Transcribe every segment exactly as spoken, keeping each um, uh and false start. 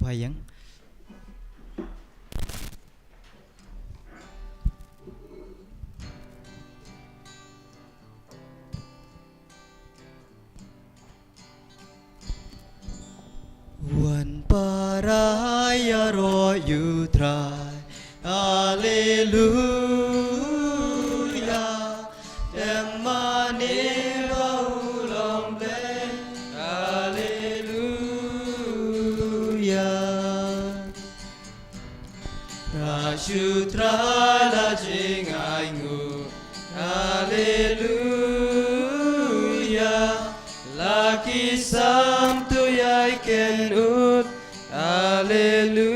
Pha ïeng. Wan para ïaroh ïa U Trai. Haleluya. Em mane ba u long Blei. Haleluya. Ka shu Trai la jingainguh. Haleluya. La ki sam tu ïai kynnoh. Haleluya.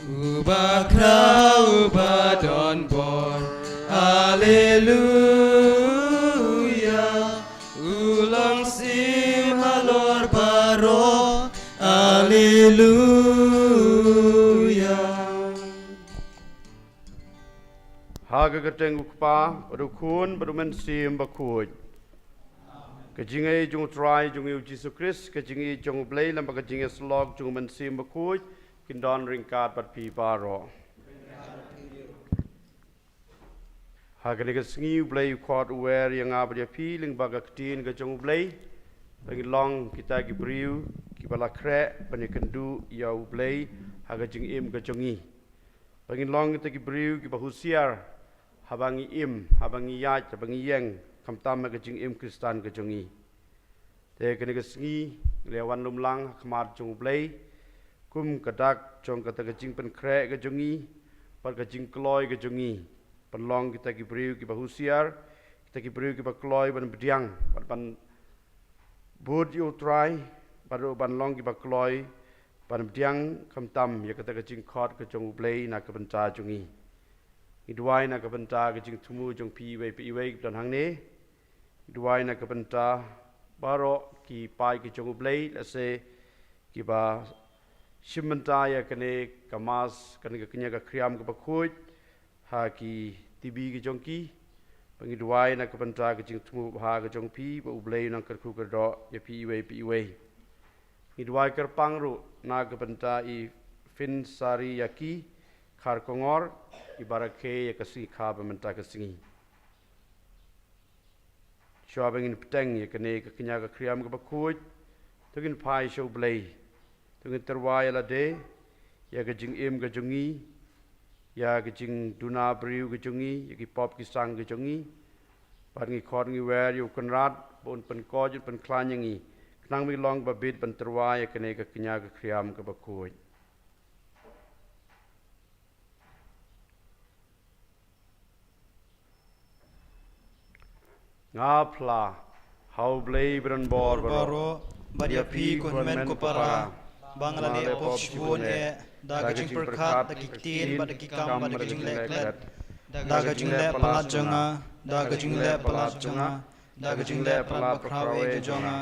Uba khraw uba don bor. Haleluya. U long syiem halor baroh. Haleluya. Ha ka kyrteng U Kpa, bad U Khun, bad U Mynsiem Bakhuid. Ka jingïeit jong U Trai jong ngi U Jisu Khrist, ka jingïeit jong U Blei, lem bad ka jingïasyllok jong U Mynsiem Bakhuid, kin don ryngkat bad phi baroh. Ha kane ka sngi U Blei u khot u wer ïa nga bad ïa phi lyngba ka ktien ka jong U Blei. Ba ngin long kita ki briew kiba la khreh ban ïakynduh ïa U Blei ha ka jingim ka jong ngi. Ba ngin long kita ki briew kiba husiar haba ngi im, haba ngi ïaid, haba ngi ïeng, khamtam ha ka jingim Khristan ka jong ngi. Te kane ka sngi ngi la wan lum lang ha khmat jong U Blei kum ka dak jong kata ka jingpynkhreh ka jong ngi bad ka jingkloi ka jong ngi, ban long kita ki briew kiba husiar, kita ki briew kiba kloi ban pdiang bad ban bud ïa U Trai, bad ruh ban long kiba kloi ban pdiang khamtam ïa kata ka jingkhot ka jong U Blei na ka bynta jong ngi. Ngi duwai na ka bynta ka jingthmu jong phi iwei pa iwei kiba don hangne. Ngi duwai na ka bynta baroh ki paid ki jong U Blei, lehse kiba shim bynta ïa kane ka Mass, kane ka kñia ka khriam kaba khuid ha ki T V ki jong ki. Ba ngi duwai na ka bynta ka jingthmu babha ka jong phi, ba U Blei u nang kyrkhu kyrdoh ïa phi iwei pa iwei. Ngi duwai kyrpang ruh na ka bynta i Finsari Yaki Kharkongor, iba rakhe ïa ka sngi kha ba mynta ka sngi. Shuwa ba ngin bteng ïa kane ka kñia ka khriam kaba khuid, to ngin phai sha U Blei. To ngin tyrwa ïa lade ïa ka jingim ka jong ngi, ïa ka jingduna briew ka jong ngi, ïa ki pop ki sang ka jong ngi. Bad ngi khot ngi wer ïa U Kynrad ba un pynkoit, un pynkhlaiñ ïa ngi, khnang ba ngi long ba bit ban tyrwa ïa kane ka kñia ka khriam kaba khuid. Nga phla ha U Blei ba don bor baroh, bad ïa phi ko hynmen ko para, ba nga la leh pop shibun eh, da ka jingpyrkhat, da ki ktien, bad da ki kam, bad da ka jingleh klet, da ka jingleh palat jong nga, da ka jingleh palat jong nga, da ka jingleh palat bakhraw eh jong nga.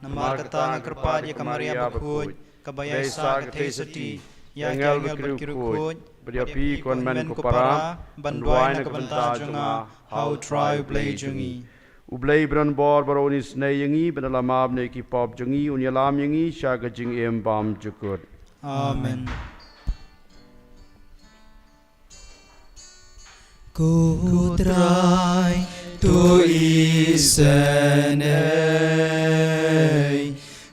Namar kata nga kyrpad ïa ka Maria bakhuid, kaba ïaisah ka theisotti, ïa ki angel bad ki riewkhuid, bad ïa phi ko hynmen ko para, ban duwai na ka bynta jong nga ha U Trai U Blei jong ngi. U Blei ba don bor baroh un isynei ïa ngi, bad un ïalam ïa ki pop jong ngi, un ïalam ïa ngi sha ka jingim bymjukut. Amen. Ko Trai, to isynei.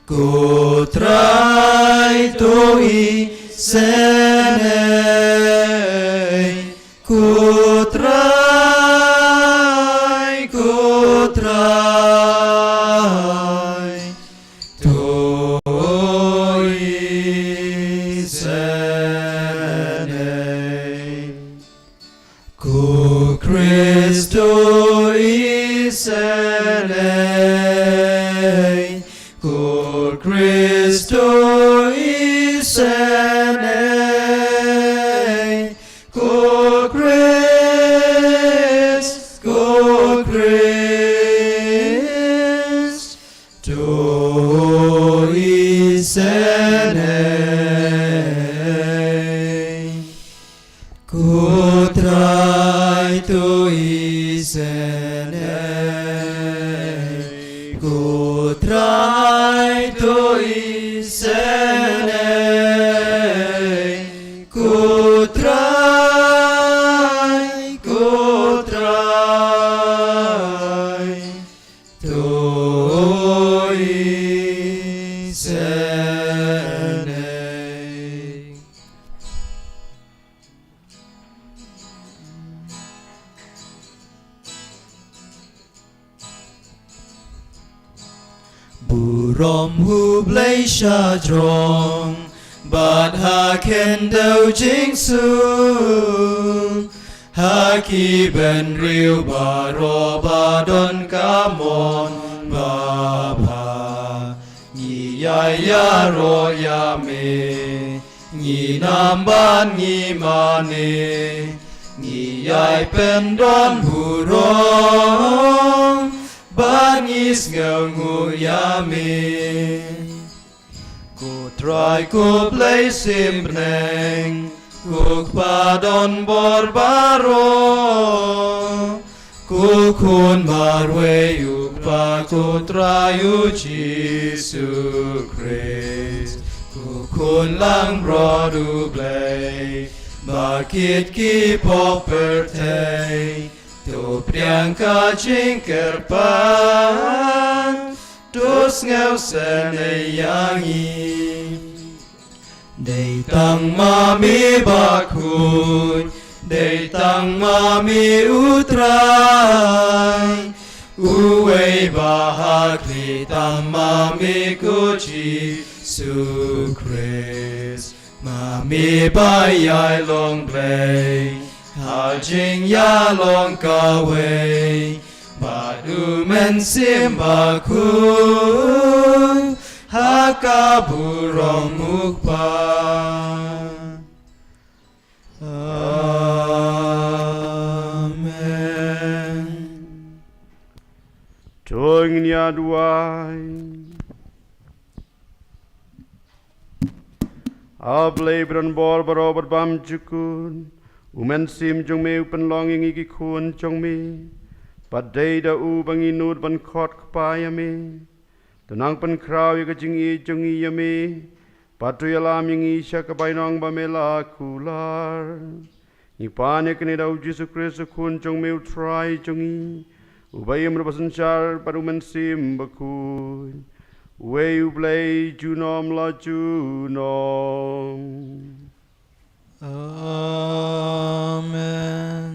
Ko Trai, to isynei. Ko Trai, ko Trai, to isynei. Ko Khrist, to isynei. Ko Khrist, to isynei. Ko Khrist, ko Khrist, to isynei. Ko Trai, to isynei. Ko Trai, to isynei, ko Trai, ko Trai, to isynei. Burom u Blei shajrong, bad ha khyndew jingsuk, ha ki bynriew baroh ba don ka mon babha, ngi ïai ïaroh ïa me. Ngi nam bad ngi mane, ngi ïai pyndonburom, bad ngi sngewnguh ïa me. Ko Trai, ko Blei sim bneng, ko Kpa don bor baroh, ko Khun marwei u Kpa, ko Trai u Jisu Khrist, ko Khun langbrot u Blei, ba kit ki pop pyrthei, to pdiang ka jingkyrpad, to sngewsynei ïa ngi. Dei tang ma me bakhuid, dei tang ma me u Trai, uwei ba ha khlieh, tang ma me ko Jisu Khrist. Ma me ba ïai long Blei ha jingïalong kawei, bad u Mynsiem Bakhuid ha ka burom u Kpa. Amen. To ngin ïa duwai. A Blei ba don bor baroh bad bymjukut, u Mynsiem jong me u pynlong ïa ngi ki khun jong me, bad dei da u ba ngi nud ban khot kpa ïa me. To nang pynkhraw ïa ka jingïeit jong ngi ïa me, bad to ïalam ïa ngi sha ka bainong ba me la kular. Ngi pan ïa kane da u Jisu Khrist u Khun jong me u Trai jong ngi, uba im ruh ba synshar bad u Mynsiem Bakhuid, uwei u Blei junom la junom. Amen.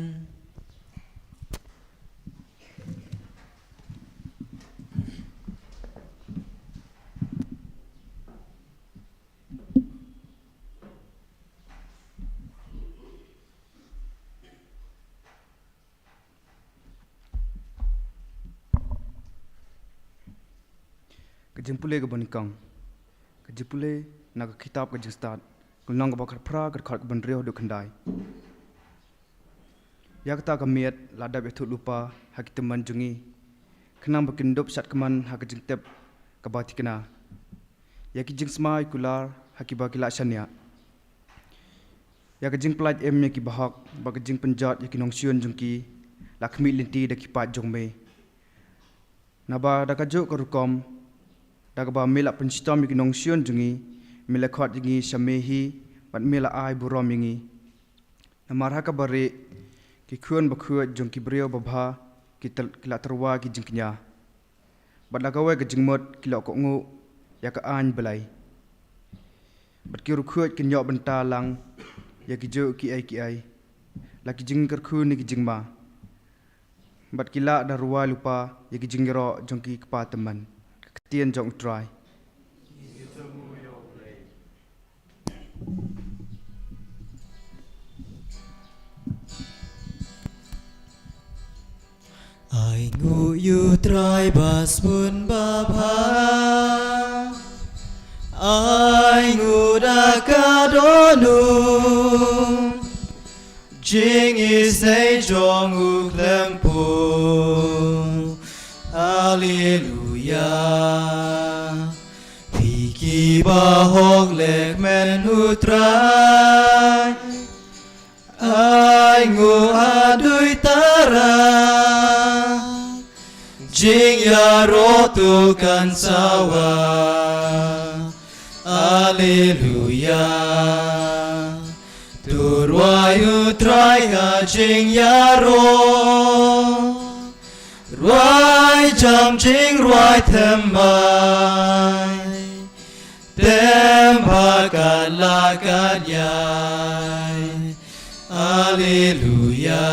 Ka jingpule kaba nyngkong. Ka jingpule na ka kitab ka Jingstad, ka lynnong kaba khatphra, ka dkhot kaba hynriew haduh khyndai. Ïa kata ka miet la dep ïathuh lypa ha ki tymmen jong ngi, khnang ba kin dup shadkmen ha ka jingtip kaba thikna, ïa ki jingsmai kular ha kiba ki la shaniah, ïa ka jingpyllait im ïa ki bahok, bad ka jingpynjot ïa ki nongshun jong ki la khmih lynti da ki paid jong me. Naba da kajuh ka rukom, da kaba me la pynshitom ïa ki nongshun jong ngi, me la khot ïa ngi sha me hi, bad me la ai burom ïa ngi. Namar ha kaba rieh, ki khun bakhuid jong ki briew babha ki tyl-, ki la tyrwa ki jingkñia, bad la kawei ka jingmut ki la kohnguh ïa ka aiñ Blei. Bad ki riewkhuid kin ïoh bynta lang ïa kijuh kiei kiei, la ki jingkyrkhu ne ki jingma. Bad ki lah da rwai lypa ïa ki jingïaroh jong ki kpa tymmen. Ka ktien jong U Trai. Ai nguh ïa U Trai ba sbun babha. Ai nguh da ka dohnud. Jingisynei jong u khlem phuh. Haleluya. Phi ki bahok leh kmen U Trai. Ai nguh haduh tara. Jingïaroh to kan sawa. Alleluia. To rwai U Trai ka jingïaroh. Rwai jam jingrwai thymmai. Thymmai ka la ka ïai. Alleluia.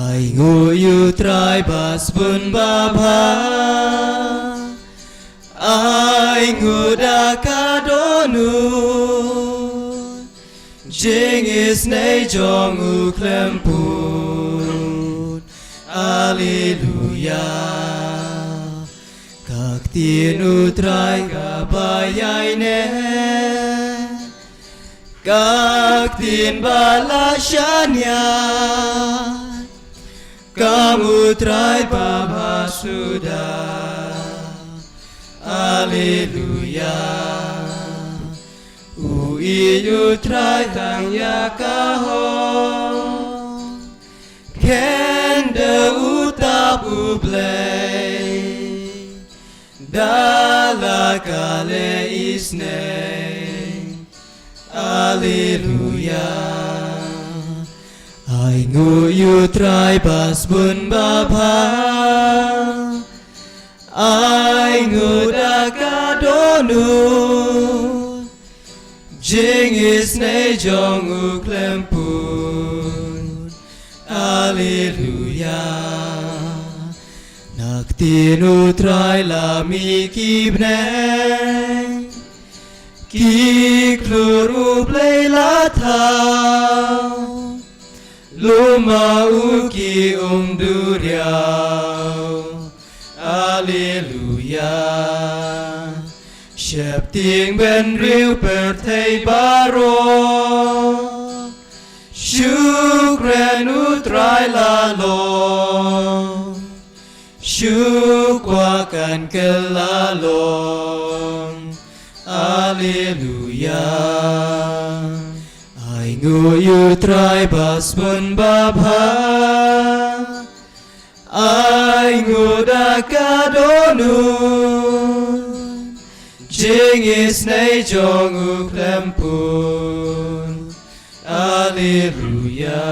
Ai nguh ïa U Trai ba sbun ba bha. Ai nguh da ka dohnud. Jingisynei jong U khlem pud. Alleluia. Ka ktien U Trai kaba ïaineh. Ka ktien ba la shaniah. Kam U Trai ba bha suda. Alleluia. U ïeit U Trai tang ïa ka hok. Khyndew u tap U Blei. Da la ka leh isynei. Alleluia. Ai nguh ïa U Trai ba sbun ba bha. Ai nguh da ka dohnud. Jingisynei jong U khlem pud. Alleluia. Na ktien U Trai la mih ki bneng. Ki khlur U Blei la thaw. Lum ma u ki um duriaw. Alleluia. Sheptieng bynriew pyrthei baroh. Shu kren U Trai la long. Shu kwah kan kylla long. Alleluia. Ai nguh ïa U Trai ba sbun ba bha. Ai nguh da ka dohnud. Jingisynei jong U khlem pud. Alleluia.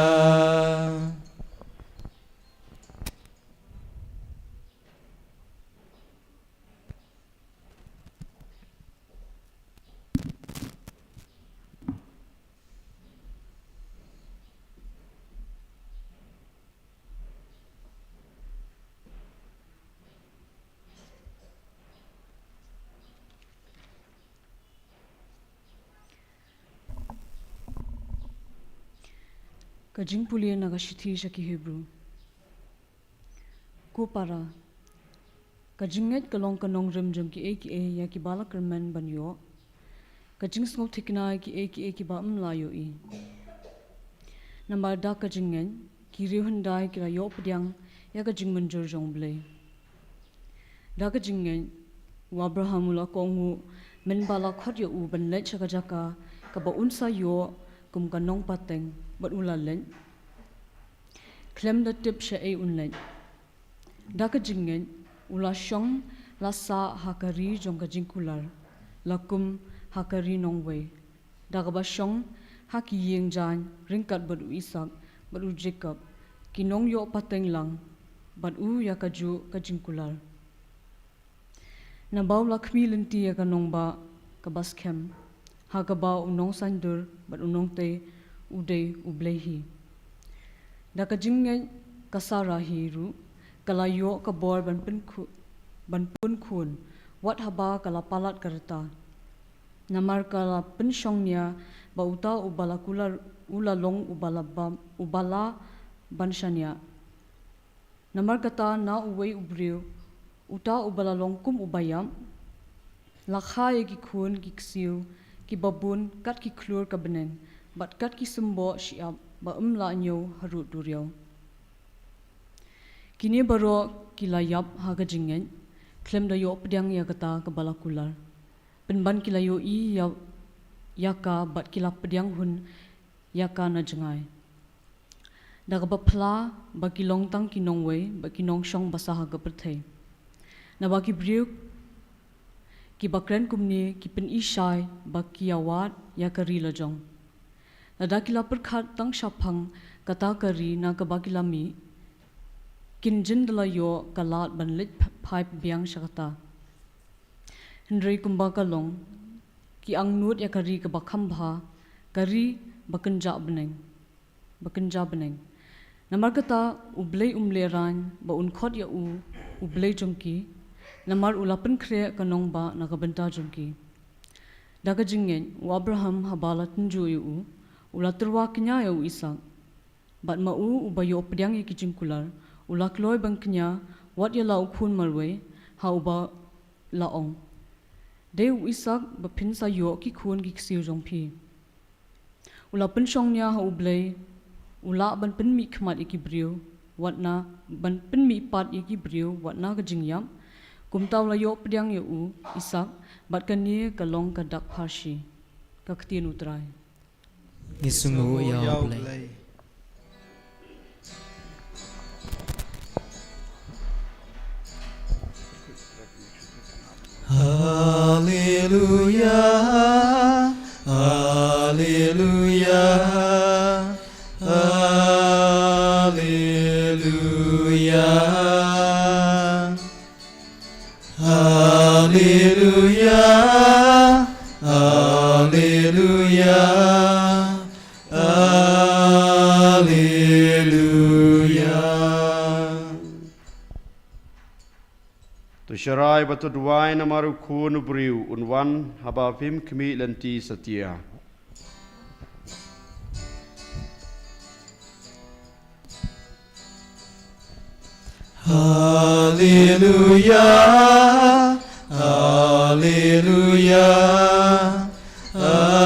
Ka jingpule na ka shithi sha ki Hebru. Ko para, ka jingngeit ka long ka nongrim jong kiei kiei ïa kiba la kyrmen ban ïoh. Ka jingsngewthikna ïa kiei kiei kiba ym la ïohi. Namar da ka jingngeit, ki riewhyndai ki la ïoh pdiang ïa ka jingmynjur jong U Blei. Da ka jingngeit, u Abraham u la kohnguh, mynba la khot ïa u ban leit sha ka jaka kaba un sa ïoh kum ka nongpateng, bad u la leit. Khlem da tip shaei un leit. Da ka jingngeit, u la shong la sah ha ka ri jong ka jingkular, la kum ha ka ri nongwei. Da kaba shong ha ki ïing jaiñ ryngkat bad u Isak, bad u Jakob, ki nongïoh pateng lang, bad u ïa kajuh ka jingkular. Naba u la khmih lynti ïa ka nongbah kaba skhem, ha kaba u nongsaiñdur bad u nongtei u dei U Blei hi. Da ka jingngeit ka Sara hi ruh, ka la ïoh ka bor ban pynkhu-, ban pun khun, wat haba ka la palat ka rta. Namar ka la pynshong nia ba uta uba la kular u la long uba la bam, uba la ban shaniah. Namar kata na uwei u briew, uta uba la long kum uba ïap, la kha ïa ki khun ki ksiew kiba bun kat ki khlur ka bneng, bad kat ki symboh shyiap ba ym lah ñiew harud duriaw. Kine baroh ki la ïap ha ka jingngeit, khlem da ïoh pdiang ïa kata kaba la kular. Pynban ki la ïohi ïa, ïa ka bad ki la pdiang hun ïa ka na jngai. Da kaba phla ba ki long tang ki nongwei bad ki nongshong basa ha ka pyrthei. Naba ki briew kiba kren kumne ki pyni shai ba ki ïawad ïa ka ri lajong. Lada ki la pyrkhat tang shaphang kata ka ri na kaba ki la mih, kin jin da la ïoh ka lad ban leit phai biang sha kata. Hynrei kumba ka long, ki angnud ïa ka ri kaba kham bha, ka ri ba kynja bneng, ba kynja bneng. Namar kata U Blei um lehrain ba un khot ïa u, u Blei jong ki, namar u la pynkhreh ka nongbah na ka bynta jong ki. Da ka jingngeit, u Abraham haba la tynjuh ïa u, u la tyrwa kñia ïa u Isaak. Bad ma u uba ïoh pdiang ïa ki jingkular, u la kloi ban kñia, wat ïa la u khun marwei, ha uba la ong, dei u Isaak ba phin sa ïoh ki khun ki ksiew jong phi. U la pynshong nia ha U Blei, u lah ban pynmih khmat ïa ki briew, wat na, ban pynmih pat ïa ki briew, wat na ka jingïap, kumta u la ïoh pdiang ïa u Isaak, bad kane ka long ka dak pharshi. Ka ktien U Trai. Ngi sngewnguh ïa U Blei. Haleluya, haleluya, haleluya. Haleluya, haleluya, haleluya. To sharai bad to duwai namar U Khun u briew un wan, haba phim khmih lynti satia. Haleluya, haleluya, haleluya.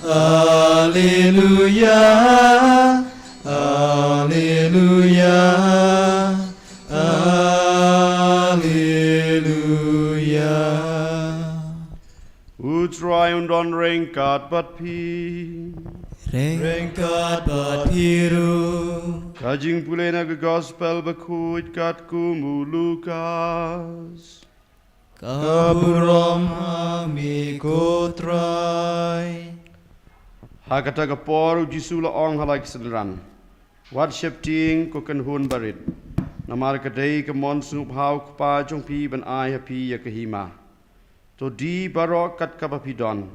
Haleluya, haleluya, haleluya. U Trai un don ryngkat bad phi. Ryngkat bad phi ruh. Ka jingpule na ka Gospel bakhuid katkum u Lukas. Ka burom ha me ko Trai. Ha kata ka por U Jisu u la ong ha la ki synran, wat sheptieng ko kynhun barit, namar ka dei ka mon sngewbha U Kpa jong phi ban ai ha phi ïa ka hima. To die baroh kat kaba phi don,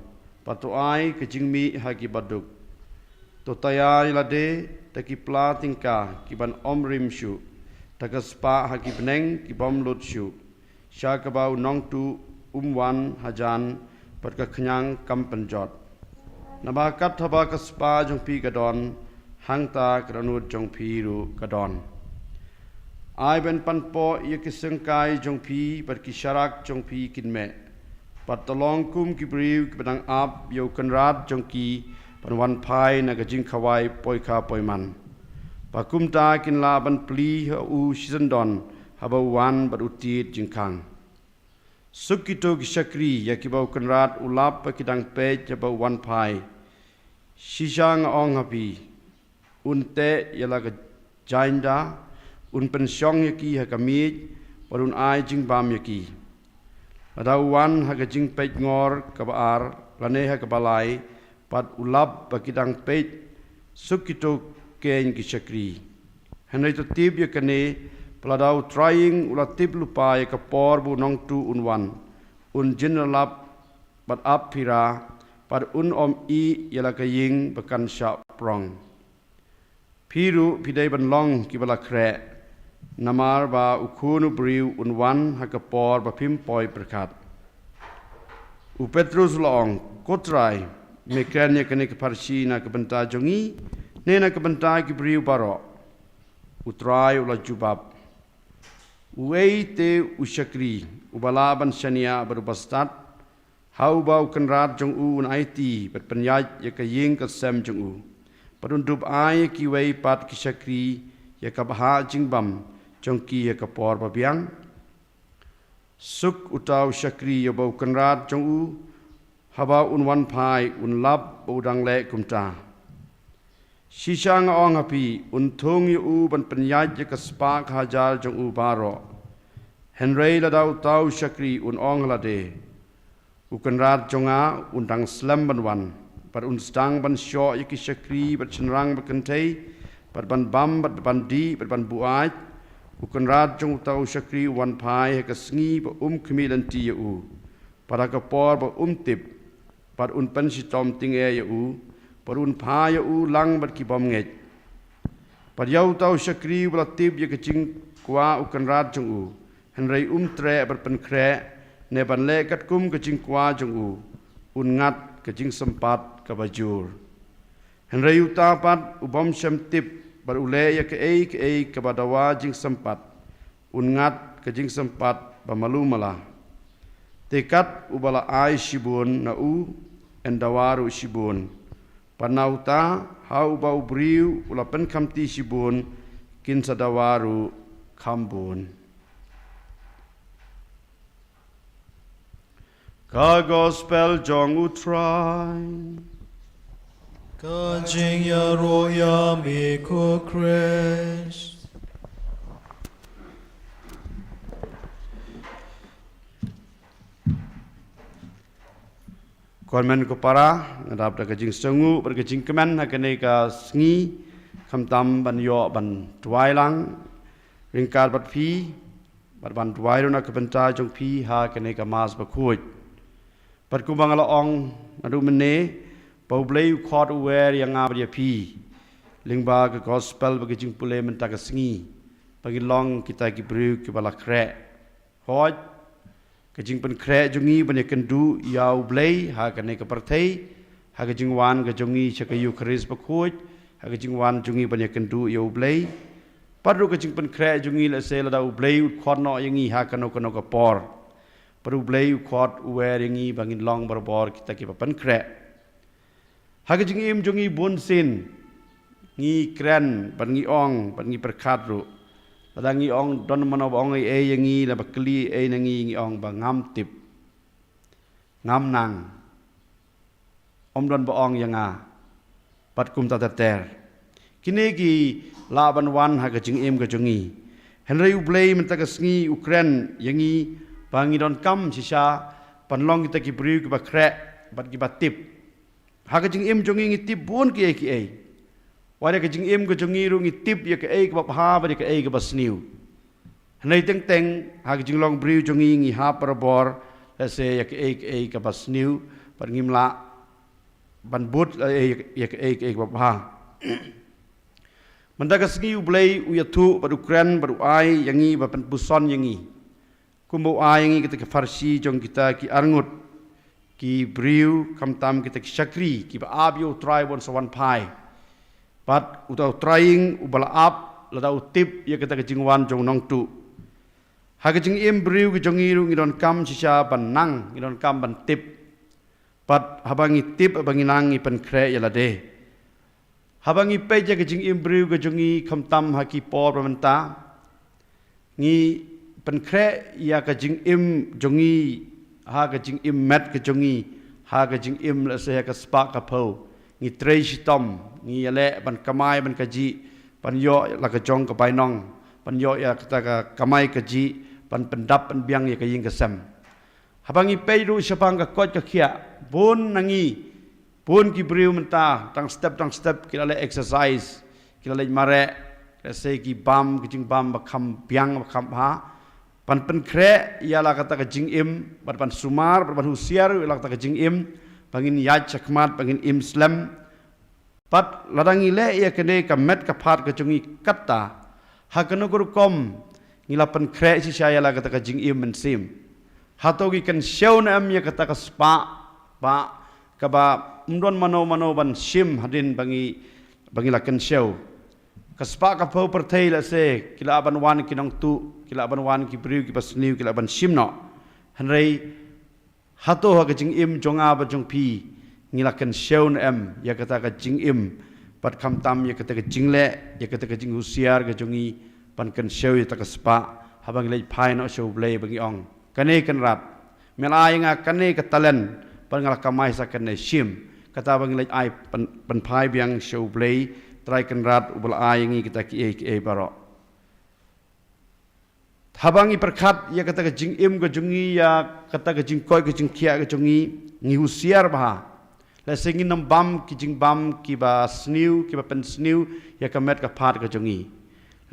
bad to ai ka jingmih ha ki baduk. To taiar ïa lade da ki pla tyngka ki bym rim shuh, da ka spah ha ki bneng ki bym lut shuh, sha kaba u nongtuh um wan hajan bad ka khñiang kam pynjot. Naba kat haba ka spah jong phi ka don, hangta ka dohnud jong phi ruh ka don. Ai ban panpoh ïa ki syngkai jong phi bad ki sharak jong phi kin meh, bad to long kum ki briew kiba dang ap ïa U Kynrad jong ki ban wan phai na ka jingkhawai poikha poiman. Ba kumta kin lah ban plie ha u shisyndon haba u wan bad u tied jingkhang. Suk kito ki shakri ïa kiba U Kynrad u lap ba ki dang peit haba u wan phai. Shisha nga ong ha phi, un teh ïa la ka jaiñda, un pynshong ïa ki ha ka miej, bad un ai jingbam ïa ki. Lada u wan ha ka jingpeitngor kaba ar, lane ha kaba lai, bad u lap ba ki dang peit, suk kito keiñ ki shakri. Hynrei to tip ïa kane, ba lada U Trai ïing u la tip lypa ïa ka por ba u nongtuh un wan, un jin ïalap bad ap phira, bad un ym ïeh ïa la ka ïing ba kan shah prong. Phi ruh phi dei ban long kiba la khreh, namar ba U Khun u briew un wan ha ka por ba phim poi pyrkhat. U Petrus u la ong, ko Trai, me kren ïa kane ka pharshi na ka bynta jong ngi, ne na ka bynta ki briew baroh? U Trai u la jubab, uei te u shakri uba lah ban shaniah bad uba stad, ha uba U Kynrad jong u un aiti bad pynïaid ïa ka ïing ka sem jong u, bad un dup ai ïa kiwei pat ki shakri ïa ka bhah jingbam jong ki ha ka por ba biang? Suk uta u shakri ïa uba U Kynrad jong u Haba un wan phai, un lap ba u dang leh kumta. Shisha nga ong ha phi, un thung ïa u ban pynïaid ïa ka spah ka hajar jong u baroh. Hynrei lada uta u shakri un ong ha lade, u kynrad jong nga un dang slem ban wan, bad un sdang ban shoh ïa ki shakri bad shynrang bad kynthei, bad ban bam bad ban dih bad ban buaid, u kynrad jong uta u shakri u wan phai ha ka sngi ba um khmih lynti ïa u, bad ha ka por ba um tip, bad un pynshitom tyngeh ïa u, bad un phah ïa u lang bad ki bymngeit. Bad ïa uta u shakri uba la tip ïa ka jingkwah u kynrad jong u, hynrei um treh ban pynkhreh, ne ban leh katkum ka jingkwah jong u, un ngat ka jingsympat kaba jur. Hynrei uta pat u bym shym tip, bad u leh ïa kaei kaei kaba dawa jingsympat, un ngat ka jingsympat ba malu mala. Te kat uba la ai shibun na u, yn dawa ruh shibun. Bad na uta, ha uba u briew u la pynkhamti shibun, kin sa dawa ruh kham bun. Ka Gospel jong U Trai. Ka jingïaroh ïa me ko Khrist. Ko hynmen ko para, nga dap da ka jingsngewnguh bad ka jingkmen ha kane ka sngi, khamtam ban ïoh ban duwai lang ryngkat bad phi, bad ban duwai ruh na ka bynta jong phi ha kane ka Mass bakhuid. Bad kumba nga la ong naduh mynne, ba U Blei u khot u wer ïa nga bad ïa phi lyngba ka Gospel bad ka jingpule mynta ka sngi, ba ngin long kita ki briew kiba la khreh. Hooid, ka jingpynkhreh jong ngi ban ïakynduh ïa U Blei ha kane ka pyrthei, ha ka jingwan ka jong ngi sha ka Eukharist bakhuid, ha ka jingwan jong ngi ban ïakynduh ïa U Blei. Bad ruh ka jingpynkhreh jong ngi lehse lada U Blei u khot noh ïa ngi ha kano kano ka por. Bad U Blei u khot u wer ïa ngi ba ngin long barabor kita kiba pynkhreh. Ha ka jingim jong ngi bunsien, ngi kren, bad ngi ong, bad ngi pyrkhat ruh. Lada ngi ong don mano ba ong ei ei ïa ngi, lada ba kylli ei na ngi, ngi ong ba ngam tip. Ngam nang. Ym don ba ong ïa nga. Bad kumta ter ter. Kine ki lah ban wan ha ka jingim ka jong ngi. Hynrei U Blei mynta ka sngi u kren ïa ngi ba ngi donkam shisha ban long kita ki briew kiba khreh, bad kiba tip. Ha ka jingim jong ngi ngi tip bun kiei kiei. Wat ïa ka jingim ka jong ngi ruh ngi tip ïa kaei kaba bha bad ïa kaei kaba sniew. Hynrei teng teng ha ka jinglong briew jong ngi ngi hap barabor, lehse ïa kaei kaei kaba sniew, bad ngim lah ban bud, eh, ïa kaei kaei kaba bha. Mynta ka sngi U Blei u ïathuh bad u kren bad u ai ïa ngi ba pynpuson ïa ngi. Kumba u ai ïa ngi kita ki pharshi jong kita ki arngut, ki briew, khamtam kita ki shakri kiba ap ïa U Trai ban sa wan phai. Bad uta U Trai ïing uba la ap lada u tip ïa kata ka jingwan jong u nongtuh. Ha ka jingim briew ka jong ngi ruh ngi donkam shisha ban nang, ngi donkam ban tip. Bad haba ngi tip, haba ngi nang, ngi pynkhreh ïa lade. Haba ngi peit ïa ka jingim briew ka jong ngi khamtam ha ki por ba mynta, ngi pynkhreh ïa ka jingim jong ngi ha ka jingim met ka jong ngi, ha ka jingim lehse ha ka spah ka phew. Ngi trei shitom, ngi ïaleh ban kamai ban kajih, ban ïoh la ka jong ka bainong, ban ïoh ïa kata ka kamai kajih, ban pyndap pynbiang ïa ka ïing ka sem. Haba ngi peit ruh shaphang ka koit ka khiah, bun na ngi, bun ki briew mynta, tang step tang step ki la leh exercise, ki la leit mareh, lehse ki bam ki jingbam ba kham biang ba kham bha, ban pynkhreh ïa la kata ka jingim, bad ban sumar, bad ban husiar ïa la kata ka jingim, ba ngin ïaid shakhmat, ba ngin im slem. Bad lada ngi leh ïa kane ka met ka phad ka jong ngi katta, ha kano ka rukom ngi la pynkhreh shisha ïa la kata ka jingim mynsiem. Hato ngi kynshew ne em ïa kata ka spah ba, kaba ym don mano mano ban shim hadien ba ngi, ba ngi la kynshew. Ka spah ka phew pyrthei lehse ki lah ban wan ki nongtuh, ki lah ban wan ki briew kiba sniew, ki lah ban shim noh. Hynrei hato ha ka jingim jong nga bad jong phi, ngi la kynshew ne em ïa kata ka jingim, bad khamtam ïa kata ka jingleh, ïa kata ka jinghusiar ka jong ngi, ban kynshew ïa kata ka spah, haba ngi leit phai noh sha U Blei ba ngi ong, kane Kynrad, me la ai ïa nga kane ka talent, Bad nga la kamai sa kane shim. Kata ba ngi leit ai pyn-, pynphai biang sha U Blei, Trai Kynrad, uba la ai ïa ngi kita kiei kiei baroh. Haba ngi pyrkhat ïa kata ka jingim ka jong ngi, ïa kata ka jingkoit ka jingkhiah ka jong ngi, ngi husiar bha. Lehse ngin ym bam ki jingbam kiba sniew, kiba pynsniew ïa ka met ka phad ka jong ngi.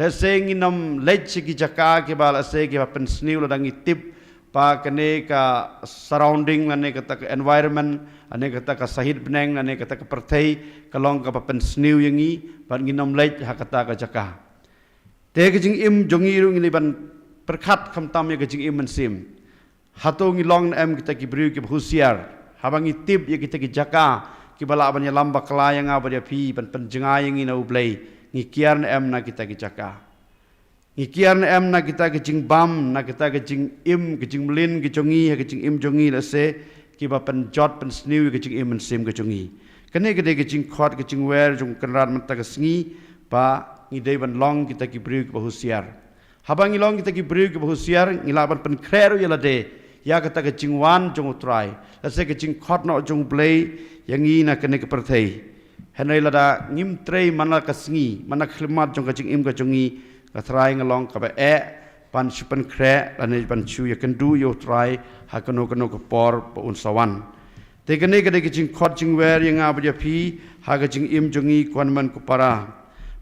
Lehse ngin ym leit sha ki jaka kiba, lehse kiba pynsniew, lada ngi tip ba kane ka surrounding lane kata ka environment, lane kata ka sahit bneng, lane kata ka pyrthei ka long kaba pynsniew ïa ngi, bad ngin ym leit ha kata ka jaka. Te ka jingim jong ngi ruh ngi dei ban pyrkhat khamtam ïa ka jingim mynsiem. Hato ngi long ne em kita ki briew kiba husiar? Haba ngi tip ïa kita ki jaka kiba lah ban ïalam bakla ïa nga bad ïa phi, ban pynjngai ïa ngi na U Blei, ngi kiar ne em na kita ki jaka? Ngi kiar ne em na kita ki jingbam, na kita ki jingim, ki jingmlien ki jong ngi ha ka jingim jong ngi, lehse kiba pynjot pynsniew ïa ka jingim mynsiem ka jong ngi? Kane ka dei ka jingkhot ka jingwer jong U Kynrad mynta ka sngi, ba ngi dei ban long kita ki briew kiba husiar. Haba ngi long kita ki briew kiba husiar, ngi lah ban pynkhreh ruh ïa lade ïa kata ka jingwan jong U Trai, lehse ka jingkhot noh jong U Blei ïa ngi na kane ka pyrthei. Hynrei lada ngim trei man la ka sngi, man la ka khyllipmat jong ka jingim ka jong ngi, nga tharai nga long kaba eh ban shu pynkhreh lane ban shu ïakynduh ïa U Trai ha kano kano ka por ba un sa wan. Te kane ka dei ka jingkhot jingwer ïa nga bad ïa phi ha ka jingim jong ngi, ko hynmen ko para,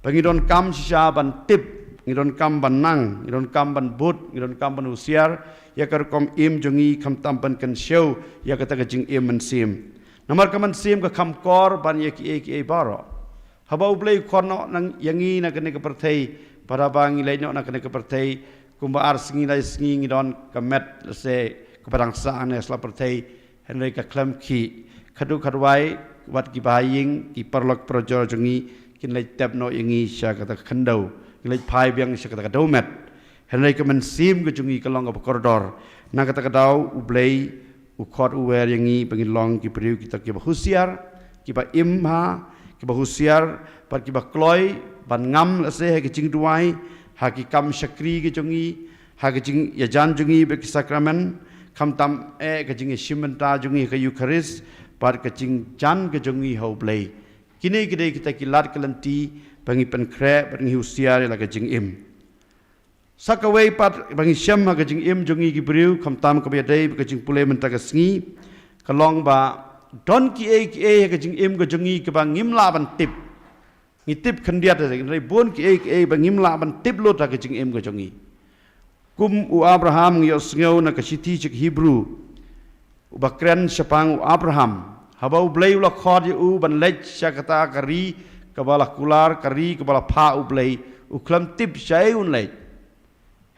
ba ngi donkam shisha ban tip, ngi donkam ban nang, ngi donkam ban bud, ngi donkam ban husiar ïa ka rukom im jong ngi, khamtam ban kynshew ïa kata ka jingim mynsiem. Namar ka mynsiem ka kham kor ban ïa kiei kiei baroh. Haba U Blei u khot noh ïa ngi na kane ka pyrthei, bad haba ngi leit noh na kane ka pyrthei, kumba ar sngi lai sngi ngi don ka met, lehse kaba dang sah ne sla pyrthei, hynrei ka khlem khih. Khadduh khadwai wat kiba ha ïing, ki paralok parajor jong ngi kin leit tep noh ïa ngi sha kata ka khyndew, kin leit phai biang sha kata ka dewmet. Hynrei ka mynsiem ka jong ngi ka long kaba kordor. Na kata ka daw U Blei u khot u wer ïa ngi ba ngin long ki briew kita kiba husiar, kiba im bha, kiba husiar, bad kiba kloi ban ngam, lehse ha ki jingduwai, ha ki kam shakri ki jong ngi, ha ki jingïajan jong ngi bad ki sakramen, khamtam eh ka jingïashim bynta jong ngi ha ka Eukharist, bad ka jingjan ka jong ngi ha U Blei. Kine ki dei kita ki lad ki lynti ba ngi pynkhreh bad ngi husiar ïa la ka jingim. Sa kawei pat ba ngi shem ha ka jingim jong ngi ki briew, khamtam kaba ïadei bad ka jingpule mynta ka sngi, ka long ba don kiei kiei ha ka jingim ka jong ngi kaba ngim lah ban tip. Ngi tip khyndiat, hynrei bun kiei kiei ba ngim lah ban tip lut ha ka jingim ka jong ngi. Kum u Abraham, ngi ïohsngew na ka shithi sha ki Hebru, uba kren shaphang u Abraham, haba U Blei u la khot ïa u ban leit sha kata ka ri kaba la kular, ka ri kaba la phah U Blei, u khlem tip shaei un leit.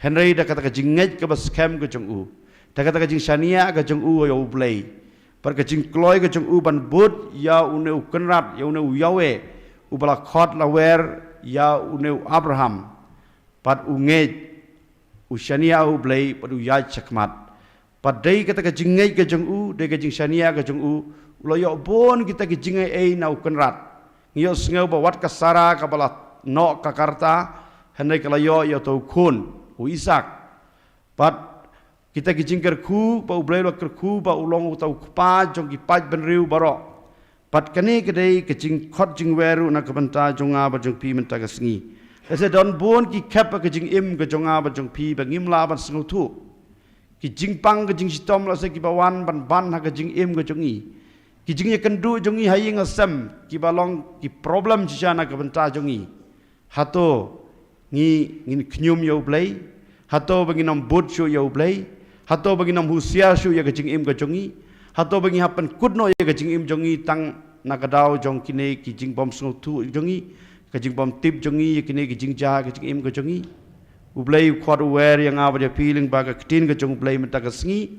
Hynrei da kata ka jingngeit kaba skhem ka jong u, da kata ka jingshaniah ka jong u ïa U Blei, bad ka jingkloi ka jong u ban bud ïa une U Kynrad, ïa une U Yahweh, uba la khot la wer ïa une u Abraham, bad u ngeit, u shaniah U Blei, bad u ïaid shakhmat. Bad dei kata ka jingngeit ka jong u, dei ka jingshaniah ka jong u, u la ïoh bun kita ki jingai ei na U Kynrad. Ngi ïohsngew ba wat ka Sara kaba la noh ka ka rta, hynrei ka la ïoh ïa uta u khun, u Isaak. Bad kita ki jingkyrkhu ba U Blei u la kyrkhu ba u long uta u kpa jong ki paidbynriew baroh. Bad kane ka dei ka jingkhot jingwer ruh na ka bynta jong nga bad jong phi mynta ka sngi. Lehse don bun ki khep ha ka jingim ka jong nga bad jong phi ba ngim lah ban sngewthuh. Ki jingpang, ki jingshitom, lehse kiba wan ban ban ha ka jingim ka jong ngi. Ki jingïakynduh jong ngi ha ïing ha sem kiba long ki problem shisha na ka bynta jong ngi. Hato ngi, ngin khñium ïa U Blei? Hato ba ngin ym bud shuh ïa U Blei? Hato ba ngin ym husiar shuh ïa ka jingim ka jong ngi? Hato ba ngi hap pynkut noh ïa ka jingim jong ngi tang na ka daw jong kine ki jingbymsngewthuh jong ngi, ka jingbymtip jong ngi ïa kine ki jingjia ka jingim ka jong ngi? U Blei u khot u wer ïa nga bad ïa phi lyngba ka ktien ka jong U Blei mynta ka sngi,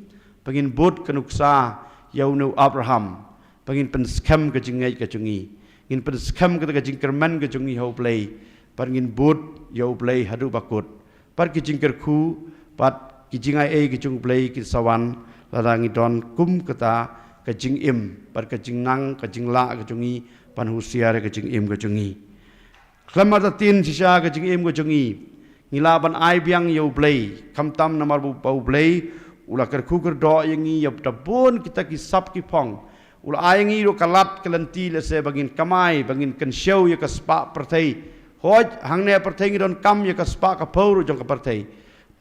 ba ngin bud ka nuksa ïa une u Abraham, ba ngin pynskhem ka jingngeit ka jong ngi, ngin pynskhem kata ka jingkyrmen ka jong ngi ha U Blei, bad ngin bud ïa U Blei haduh ba kut. Bad ki jingkyrkhu bad ki jingai ei ka jong U Blei kin sa wan lada ngi don kum kata ka jingim bad ka jingnang, ka jinglah ka jong ngi ban husiar ïa ka jingim ka jong ngi. Khlem artatien shisha ka jingim ka jong ngi, ngi lah ban ai biang ïa U Blei, khamtam namar ba U Blei u la kyrkhu kyrdoh ïa ngi ïa da bun kita ki sap ki phong. U la ai ïa ngi ruh ka lad ka lynti lehse ba ngin kamai, ba ngin kynshew ïa ka spah pyrthei. Hooid, hangne pyrthei ngi donkam ïa ka spah ka phew ruh jong ka pyrthei.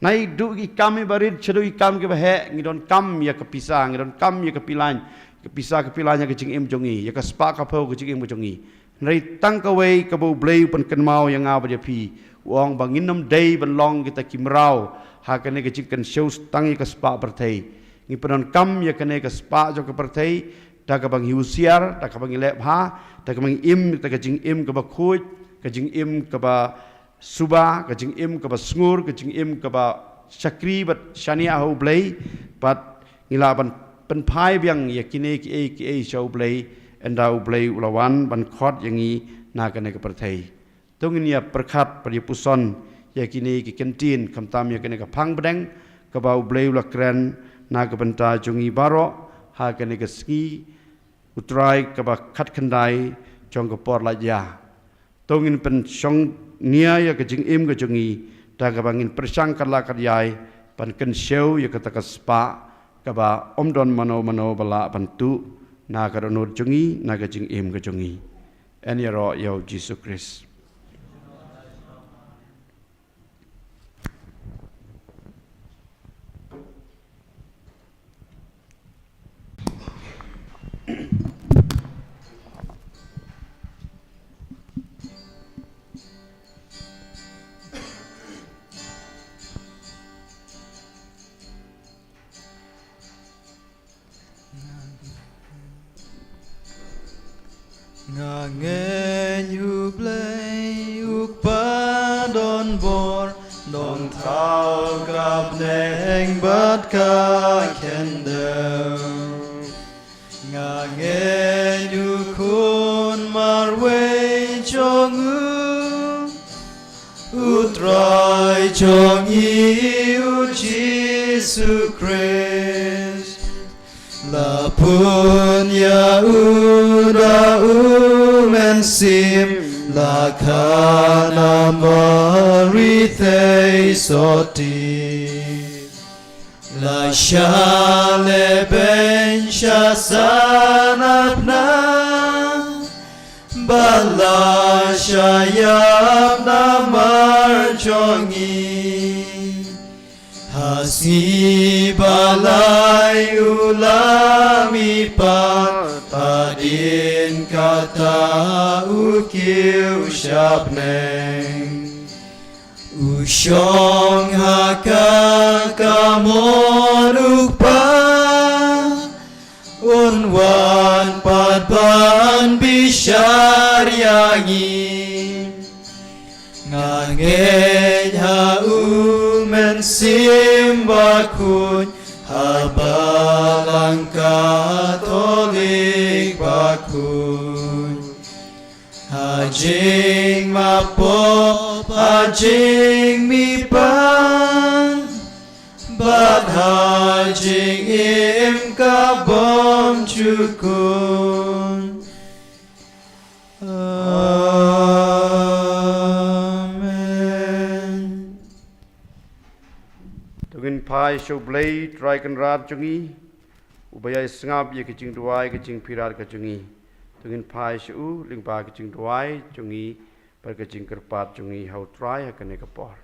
Naduh ki kam kiba rit shaduh ki kam kiba heh, ngi donkam ïa ka pisa, ngi donkam ïa ka pilan, ka pisa ka pilan ïa ka jingim jong ngi, ïa ka spah ka phew ka jingim ka jong ngi. Hynrei tang kawei kaba U Blei u pynkynmaw ïa nga bad ïa phi, u ong ba ngin ym dei ban long kita ki mraw ha kane ka jingkynshew tang ïa ka spah pyrthei. Ngi pyndonkam ïa kane ka spah jong ka pyrthei da kaba ngi husiar, da kaba ngi leh bha, da kaba ngi im, da ka jingim kaba khuid, ka jingim kaba suba, ka jingim kaba sngur, ka jingim kaba shakri bad shaniah ha U Blei, bad ngi lah ban pynphai biang ïa kine kiei kiei sha U Blei, ynda U Blei u la wan ban khot ïa ngi na kane ka pyrthei. To ngin ïa pyrkhat bad ïa puson ïa kine ki kyntien, khamtam ïa kane ka phang bneng kaba U Blei u la kren na ka bynta jong ngi baroh ha kane ka sngi U Trai kaba khatkhyndai jong ka por lait ïa. To ngin pynshong nia ïa ka jingim ka jong ngi da kaba ngin pyrshang katba lah katba ïai ban kynshew ïa kata ka spah kaba ym don mano mano ba lah ban tuh na ka dohnud jong ngi, na ka jingim ka jong ngi. Yn ïaroh ïa U Jisu Khrist. Nga ngeit U Blei U Kpa don bor, don thaw ka bneng bad ka khyndew. Nga ngeit U Khun marwei jong U, U Trai jong ngi U Jisu Khrist. La pun ïa U da U Mynsiem, la kha na Mari thei sotti. La shah lehbeiñ sha sanapna, bad la shah ïap namar jong ngi. Ha sngi ba lai U la mihpat, hadien kata U kiew sha bneng. U shong ha ka kamon U Kpa, Un wan pat ban bishar ïa ngi. Nga ngeit ha U Mynsiem Bakhuid, ha Balang Katholik bakhuid. Ha jingmap pop, ha jingmihpat, bad ha jingim ka bym jukut. Amen. To ngin phai sha U Blei Trai Kynrad jong ngi, uba ïai sngap ïa ka jingduwai ka jingpyrkhat ka jong ngi. To ngin phai sha U lyngba ka jingduwai jong ngi bad ka jingkyrpad jong ngi ha U Trai ha kane ka por.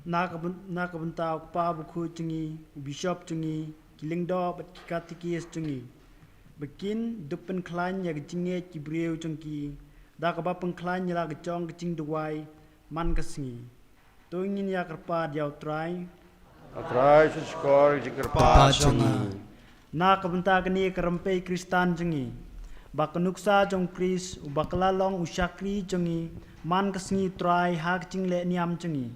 Na ka byn-, na ka bynta u kpa bakhuid jong ngi, u bishop jong ngi, ki lyngdoh bad ki katikis jong ngi, ba kin dup pynkhlaiñ ïa ka jingngeit ki briew jong ki, da kaba pynkhlaiñ ïa la ka jong ka jingduwai man ka sngi. To ngin ïa kyrpad ïa U Trai. U Trai, sngewsih shkor ïa ka jingkyrpad jong ngi. Na ka bynta kane ka rympei Khristan jong ngi, ba ka nuksa jong Khrist, uba ka la long u shakri jong ngi man ka sngi, Trai, ha ka jingleh niam jong ngi,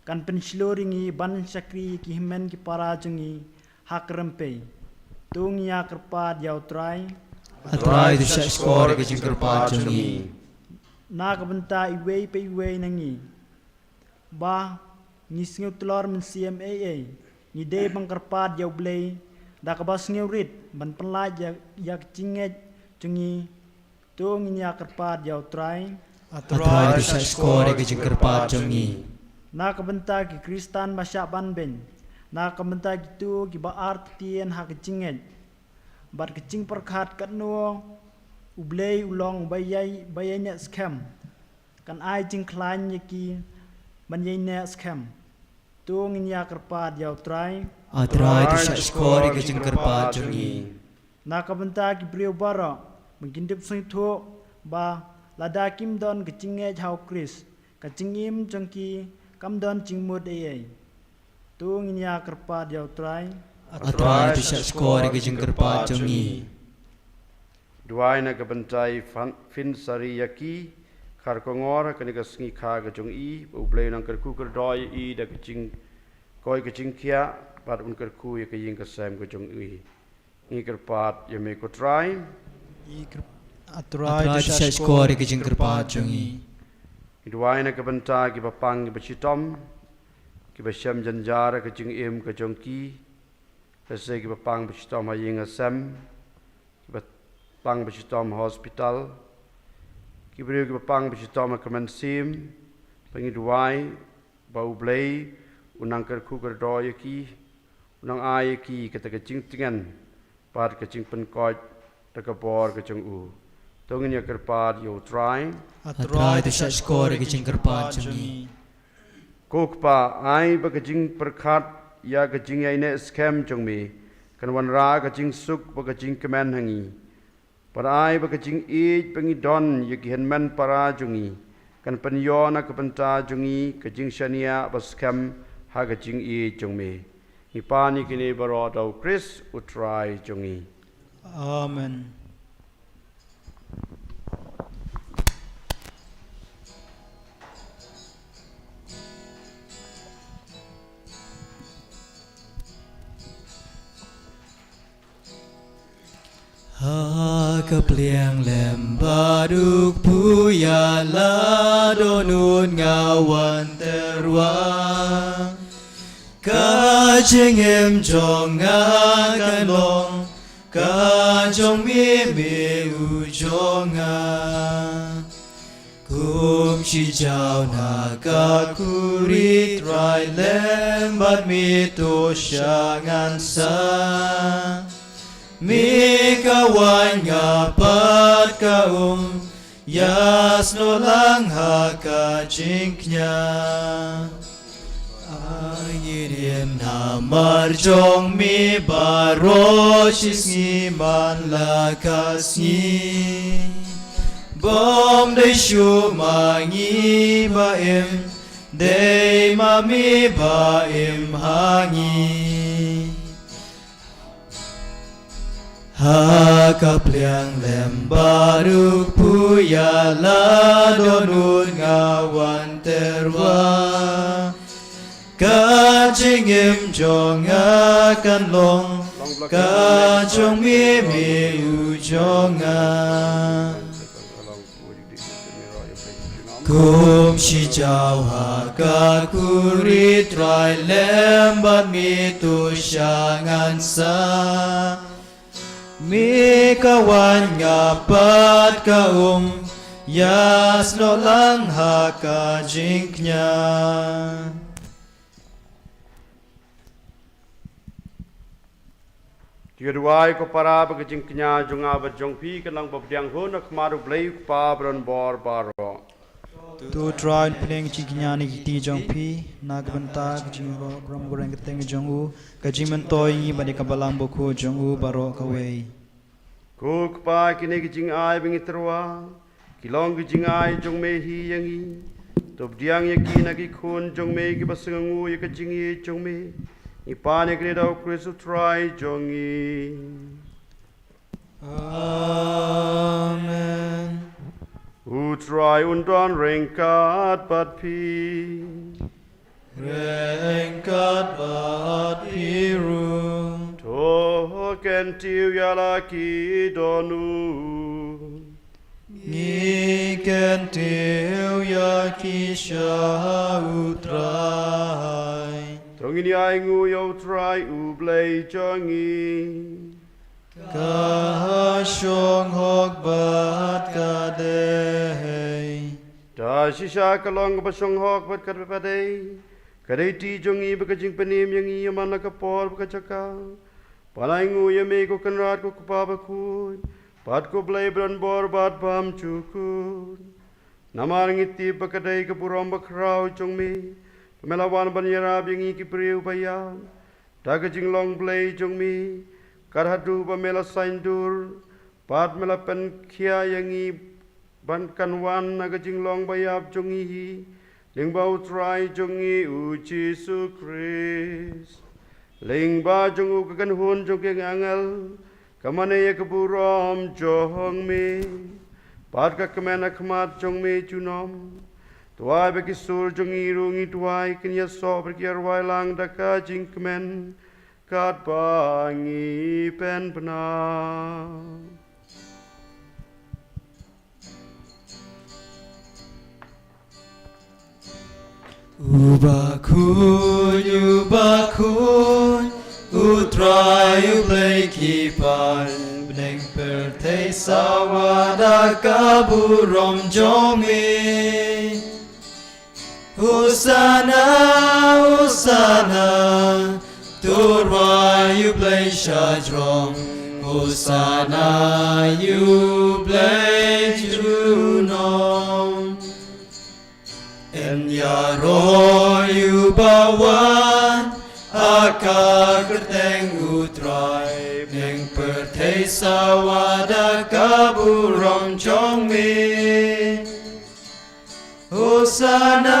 kan pynshlur ïa ngi ban shakri ïa ki hynmen ki para jong ngi ha ka rympei. To ngin ïa kyrpad ïa U Trai. U Trai, to sngewsih shkor ïa ka jingkyrpad jong ngi. Na ka bynta iwei pa iwei na ngi, ba ngi sngewtlor mynsiem ei ei, ngi dei ban kyrpad ïa U Blei da kaba sngewrit ban pynlait ïa, ïa ka jingngeit jong ngi. To ngin ïa kyrpad ïa U Trai. A Trai, to shah shkor ïa ka jingkyrpad jong ngi. Na ka bynta ki Khristan ba shah ban beiñ, na ka bynta kito kiba artatien ha ka jingngeit bad ka jingpyrkhat katno U Blei u long uba ïai, ba ïaineh skhem, kan ai jingkhlaiñ ïa ki ban ïaineh skhem. To ngin ïa kyrpad ïa U Trai. A Trai, to shah shkor ïa ka jingkyrpad jong ngi. Na ka bynta ki briew baroh ba kin dep sngewthuh ba lada kim don ka jingngeit ha U Khrist, ka jingim jong ki kam don jingmut ei ei. To ngin ïa kyrpad ïa U Trai. A Trai, to shah shkor ïa ka jingkyrpad jong ngi. Duwai na ka bynta i Fan-, Fin Sari ïa ki, khar kongor ha kane ka sngi kha ka jong i, ba U Blei un nang kyrkhu kyrdor ïa i da ka jingkoit ka jingkhiah, bad un kyrkhu ïa ka ïing ka sem ka jong i. Ngi kyrpad ïa me ko Trai. Ngi kyr-, A Trai, to shah shkor ïa ka jingkyrpad jong ngi. Ngi duwai na ka bynta kiba pang kiba shitom, kiba shem jynjar ha ka jingim ka jong ki, lehse kiba pang ba shitom ha ïing ha sem, kiba pang ba shitom ha hospital, ki briew kiba pang ba shitom ha ka mynsiem, ba ngi duwai ba U Blei un nang kyrkhu kyrdor ïa ki, un nang ai ïa ki kata ka jingtngen bad ka jingpynkoit da ka bor ka jong u. To ngin ïa kyrpad ïa U Trai. A Trai, to shah shkor ïa ka jingkyrpad jong ngi. Ko Kpa, ai ba ka jingpyrkhat ïa ka jingïaineh skhem jong me kan wanrah ka jingsuk bad ka jingkmen ha ngi. Bad ai ba ka jingïeit ba ngi don ïa ki hynmen para jong ngi kan pynïoh na ka bynta jong ngi ka jingshaniah ba skhem ha ka jingïeit jong me. Ngi pan ïa kine baroh da U Khrist U Trai jong ngi. Amen. Ha ka pliang lem bad u kpu ïa la dohnud nga wan tyrwa. Ka jingim jong nga kan long ka jong me, me u jong nga. Kum shi jaw na ka khuri Trai lem bad me to shah ngan sa. Me ka waiñ nga pat ka um, ïasnoh lang ha ka jingkñia. Ai ngi rim namar jong me baroh shi sngi man la ka sngi. Bym dei shuh ma ngi ba im, dei ma me ba im ha ngi. Ha ka pliang lem bad u kpu ïa la dohnud nga wan tyrwa. Ka jingim jong nga kan long ka jong me, me u jong nga. Kum shi jaw ha ka khuri Trai lem bad me to shah ngan sa. Me ka waiñ nga pat ka um, ïasnoh lang ha ka jingkñia. Te duwai ko para ba ka jingkñia jong nga bad jong phi kan long ba pdiang hun ha khmat U Blei U Kpa ba don bor baroh. To Trai un pynïeng jingkñia na ki kti jong phi na ka bynta ka jingburom kyrteng jong u, ka jingmyntoi ngi bad ïa ka balang bakhuid jong u baroh kawei. Ko Kpa, kine ki jingai ba ngi tyrwa ki long ki jingai jong me hi ïa ngi. To pdiang ïa ki na ki khun jong me kiba sngewnguh ïa ka jingïeit jong me. Ngi pan ïa kine da U Khrist U Trai jong ngi. Amen. U Trai un don ryngkat bad phi. Ryngkat bad phi ruh. To kyntiew ïa la ki dohnud. Ngi kyntiew ïa ki sha U Trai. To ngin ïa ainguh ïa U Trai U Blei jong ngi. Ka shong hok bad ka dei. Ta shisha ka long kaba shong hok bad kaba dei. Ka dei ti jong ngi ba ka jingpynim ïa ngi ïa man la ka por bad ka jaka. Ban ainguh ïa me ko Kynrad ko Kpa bakhuid bad ko Blei badonbor bad bymjukut. Namar ngi tip ba ka dei ka burom bakhraw jong me ba me la wan ban ïarap ïa ngi ki briew ba ïap da ka jinglong Blei jong me. Kat haduh ba me la saiñdur bad me la pynkhiah ïa ngi ban kan wan na ka jinglong ba ïap jong ngi hi lyngba U Trai jong ngi U Jisu Khrist. Lyngba jong u ka kynhun jong ki angel ka mane ïa ka burom jong me bad ka kmen ha khmat jong me junom. Duwai ba ki sur jong ngi ruh ngi duwai kin ïasoh bad ki ïa rwai lang da ka jingkmen katba ngi pynbna. Uba khuid, uba khuid, U Trai U Blei ki paid, bneng pyrthei sawa da ka burom jong me. Hosana, Hosana, to rwai U Blei shajrong. Hosana, U Blei junom. Yn ïaroh uba wan ha ka kyrteng U Trai, bneng pyrthei sawa da ka burom jong me. Hosana,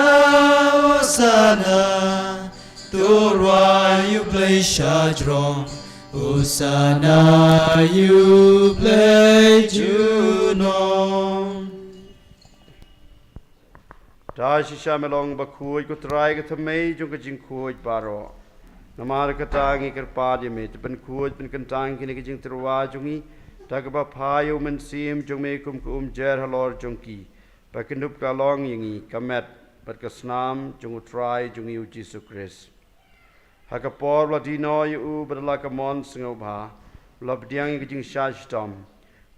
Hosana, to rwai U Blei shajrong. Hosana, U Blei junom. Ta shisha me long bakhuid ko Trai ka thymmei jong ka jingkhuid baroh. Namar kata ngi kyrpad ïa me, to pynkhuid pynkyntang kine ki jingtyrwa jong ngi da kaba phai ïa U Mynsiem jong me kum ka umjer halor jong ki, ba kin dup ka long ïa ngi ka met bad ka snam jong U Trai jong ngi U Jisu Khrist. Ha ka por ba la die noh ïa u bad la ka mon sngewbha, u la pdiang ïa ka jingshah shitom,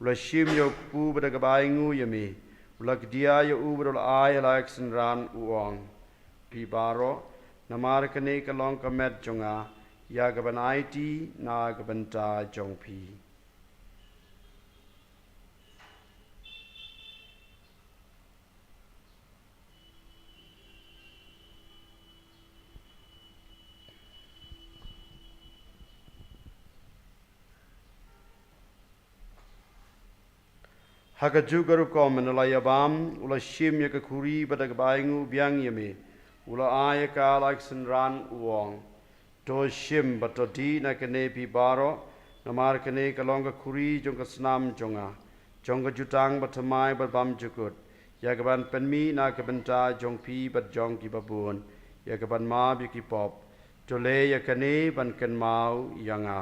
u la shim ïa u kpu bad da kaba ainguh ïa me, u la kdiah ïa u bad u la ai ha la ka synran, u ong: Phi baroh, namar kane ka long ka met jong nga, ïa ka ban aiti na ka bynta jong phi. Ha kajuh ka rukom, haba u la ïabam, u la shim ïa ka khuri bad da kaba ainguh biang ïa me, u la ai ïa ka ha la ka synran, u ong: To shim bad to dih na kane phi baroh, namar kane ka long ka khuri jong ka snam jong nga, jong ka jutang bathymmai bad bymjukut, ïa ka ban pynmih na ka bynta jong phi bad jong kiba bun, ïa ka ban map ïa ki pop. To leh ïa kane ban kynmaw ïa nga.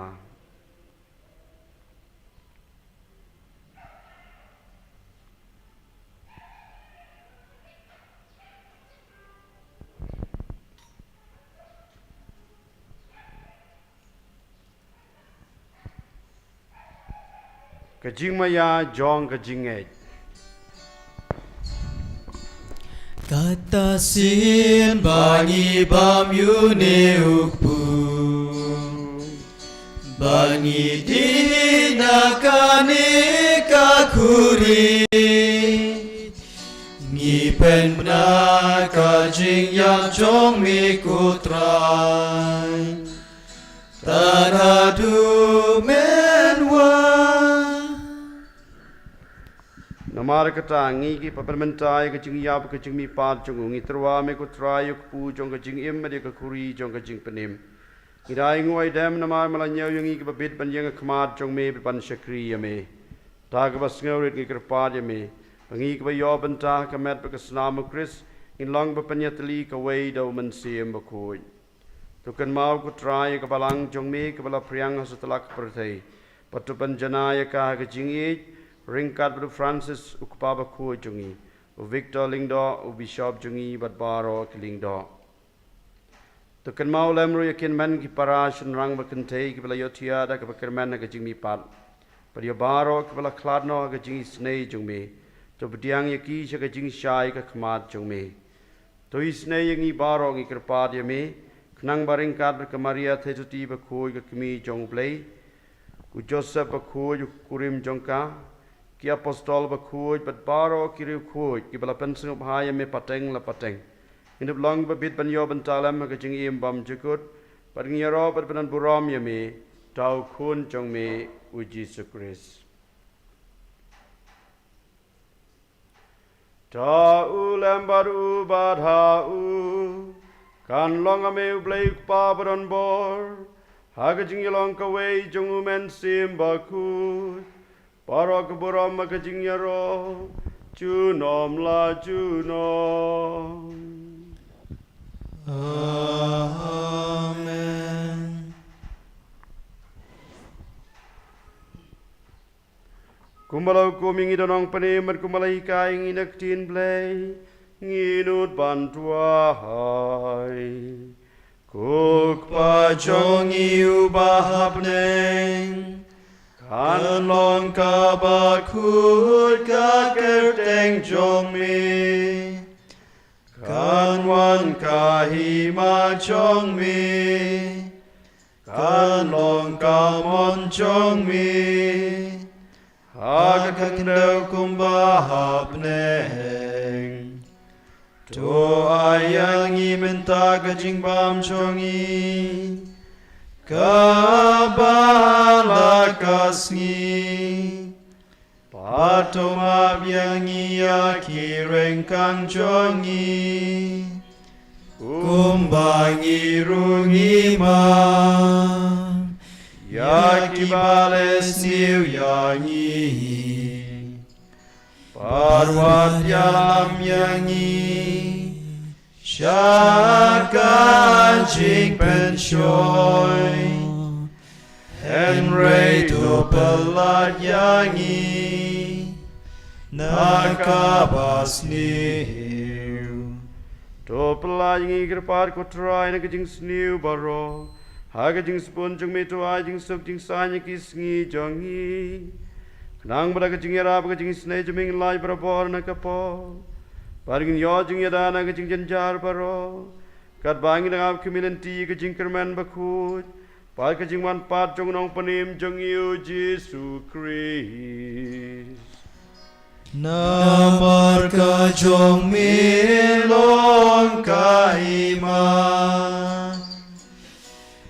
Ka jingmaïa jong ka jingngeit. Kata shisien ba ngi bam ïa une u kpu, ba ngi dih na kane ka khuri, ngi pynbna ka jingïap jong me ko Trai, tad haduh men wan. Namar kata, ngi kiba pynmynta ïa ka jingïap ka jingmihpat jong u, ngi tyrwa me ko Trai ïa u kpu jong ka jingim bad ïa ka khuri jong ka jingpynim. Ngi da ainguh aidem namar me la ñiew ïa ngi kiba bit ban ïeng ha khmat jong me bad ban shakri ïa me. Da kaba sngewrit ngi kyrpad ïa me ba ngi kiba ïoh bynta ha ka met bad ka snam u Khrist, ngin long ba pynïatylli kawei da u Mynsiem Bakhuid. To kynmaw ko Trai ïa ka balang jong me kaba la phriang ha satlak ka pyrthei, bad to pynjanai ïa ka ha ka jingïeit, ryngkat bad u Francis u kpa bakhuid jong ngi, u Victor Lyngdoh u bishop jong ngi bad baroh ki lyngdoh. To kynmaw lem ruh ïa ki hynmen ki para shynrang ba kynthei kiba la ïohthiah da kaba kyrmen ha ka jingmihpat, bad ïa baroh kiba la khlad noh ha ka jingisynei jong me. To pdiang ïa ki sha ka jingshai ka khmat jong me. To isynei ïa ngi baroh ngi kyrpad ïa me, khnang ba ryngkat bad ka Maria theisotti bakhuid ka kmie jong U Blei, u Joseph bakhuid u kurim jong ka, ki apostol bakhuid bad baroh ki riewkhuid kiba la pynsngewbha ïa me pateng la pateng, ngin ïoh long ba bit ban ïoh bynta lem ha ka jingim bymjukut, bad ngin ïaroh bad ban burom ïa me da u Khun jong me u Jisu Khrist. To u lem bad u bad ha u, kan long ha me U Blei U Kpa badonbor, ha ka jingïalong kawei jong U Mynsiem Bakhuid, baroh ka burom ha ka jingïaroh junom la junom. Amen. Kumba la hukum ïa ngi da u Nongpynim bad kumba la hikai ïa ngi na ka ktien Blei, ngin nud ban duwai. Ko Kpa jong ngi uba ha bneng, kan long kaba khuid ka kyrteng jong me. Kan wan ka hima jong me. Kan long ka mon jong me ha ka khyndew kumba ha bneng. To ai ïa ngi mynta ka jingbam jong ngi kaba la ka sngi. Bad to map ïa ngi ïa ki ryngkang jong ngi, kumba ngi ruh ngi map ïa kiba leh sniew ïa ngi. Bad wat ïalam ïa ngi sha ka jingpynshoi, hynrei to pyllait ïa ngi na kaba sniew. To pyllait ïa ngi kyrpad ko Trai na ka jingsniew baroh, ha ka jingsbun jong me to ai jingsuk jingsaiñ ïa ki sngi jong ngi. Khnang ba da ka jingïarap ka jingisynei jong me ngin lait barabor na ka pop, bad ngin ïoh jingïada na ka jingjynjar baroh, katba ngin ap khmih lynti ïa ka jingkyrmen bakhuid bad ka jingwan pat jong u Nongpynim jong ngi u Jisu Khrist. Namar ka jong me long ka hima,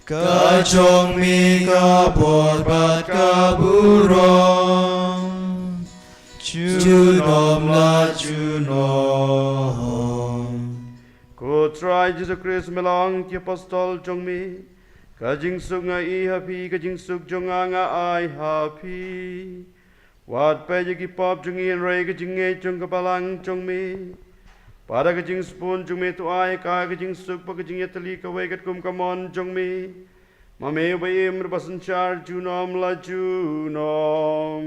ka jong me ka bor bad ka burom, junom la junom. Ko Trai Jisu Khrist, me la ong ki apostol jong me, ka jingsuk nga ïohi ha phi, ka jingsuk jong nga nga ai ha phi. Wat peit ïa ki pop jong ngi, hynrei ka jingngeit jong ka balang jong me bad da ka jingsbun jong me to ai ka, ka jingsuk bad ka jingïatylli kawei katkum ka mon jong me. Ma me uba im bad uba synshar junom la junom.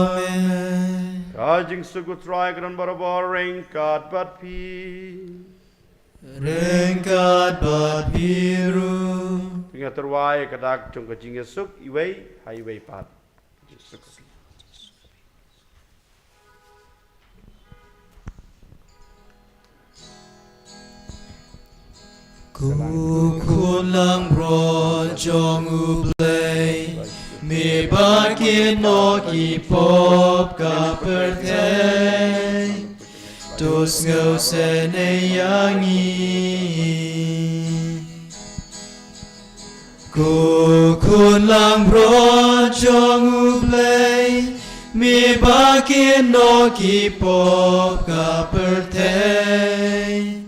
Amen. Ka jingsuk u Trai ka don barabor ryngkat bad phi. Ryngkat bad phi ruh. Ngin ïa tyrwa ïa ka dak jong ka jingïasuk iwei ha iwei pat. Ko Khun langbrot jong U Blei, me ba kit noh ki pop ka pyrthei, to sngewsynei ïa ngi. Ko Khun langbrot jong U Blei, me ba kit noh ki pop ka pyrthei,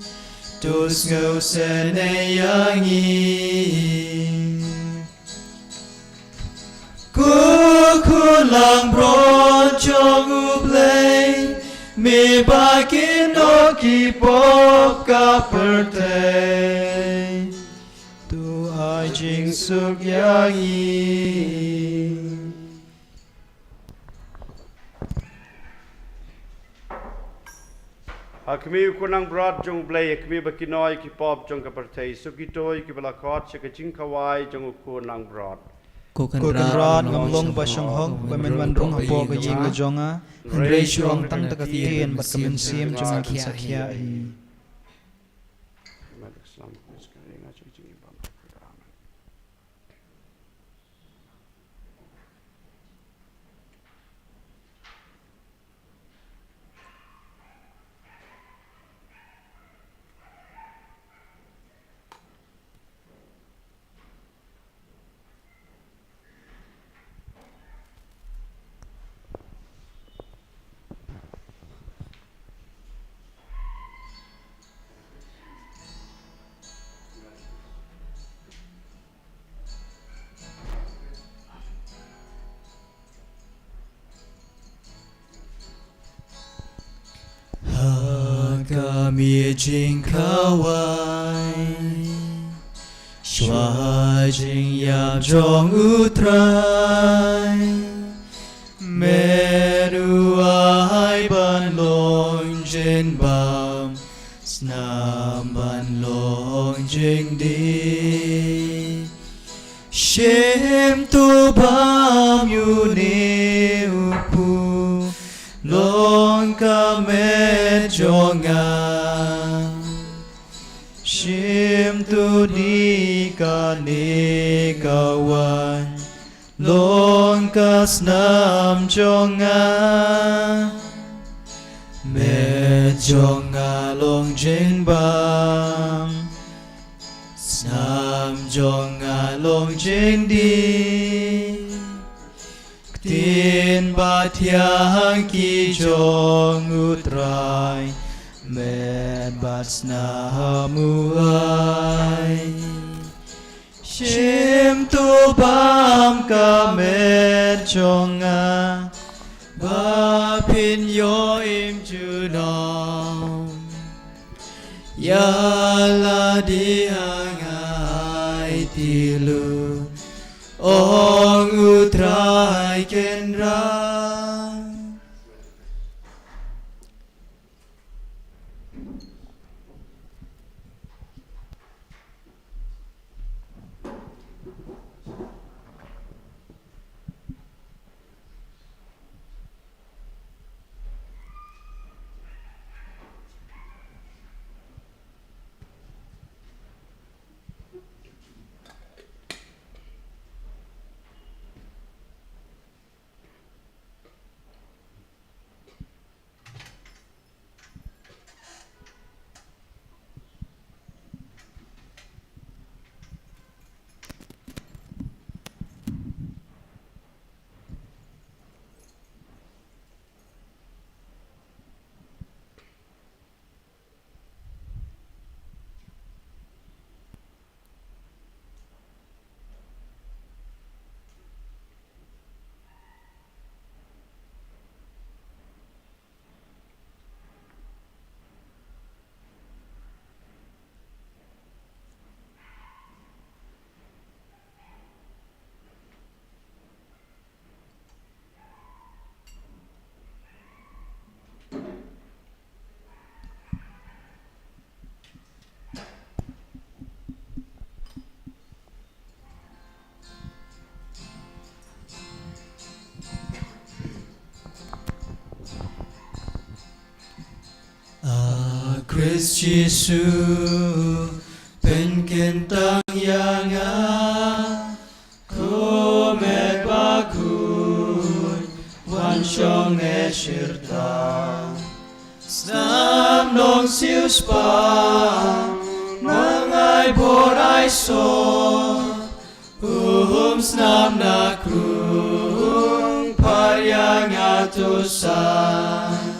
to sngewsynei ïa ngi. Ko Khun langbrot jong U Blei, me ba kit noh ki pop ka pyrthei, to ai jingsuk ïa ngi. Ha khmih u khun langbrot jong U Blei, ha khmih ba ki noi ki pop jong ka pyrthei, suk ito kiba la khot sha ka jingkhawai jong u khun langbrot. Ko Kynrad, ngam long ba shong hok ba men wan rung hapoh ka ïing ka jong nga, hynrei shu ong tang da ka ktien bad ka mynsiem jong nga kin sa khiah hi. Ha ka miet jingkhawai, shuwa jingïap jong U Trai, met u ai ban long jingbam, snam ban long jingdih. Shim to bam ïa une u kpu, long ka met jong nga. Shim to dih kane ka wain, long ka snam jong nga. Met jong nga long jingbam, snam jong nga long jingdih. Ktien bathiang ki jong U Trai, met bad snam u ai. Shim to bam ka met jong nga, ba phin ïoh im junom. Ïa lade ha nga ai tylli, ong U Trai Kynrad. A Khrist Jisu, pynkyntang ïa nga, ko met bakhuid, wan shong ne shirta. Snam nongsiewspah, nang ai bor ai sor, um snam na krung, phar ïa nga to san.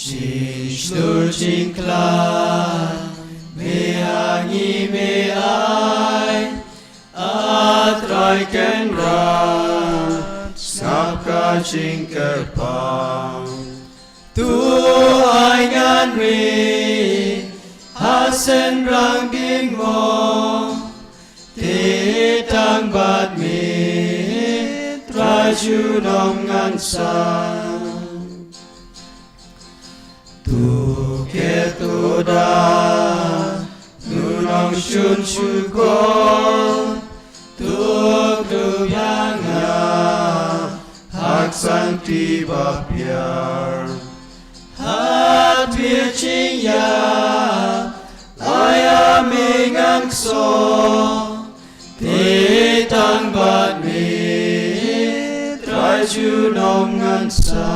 Jingshlur jingkhlaiñ, me ha ngi me ai, A Trai Kynrad, sngap ka jingkyrpad. To ai ngan ri ha synrang dien mong, Ju nong ngan sa. Tu ke tu da, nu nong shun shu ko, tu tu yang ya, hak sang ti ba piar. Hat pia ching ya, ai a mi ngan so, ti tang bat mi, Trai ju nong ngan sa.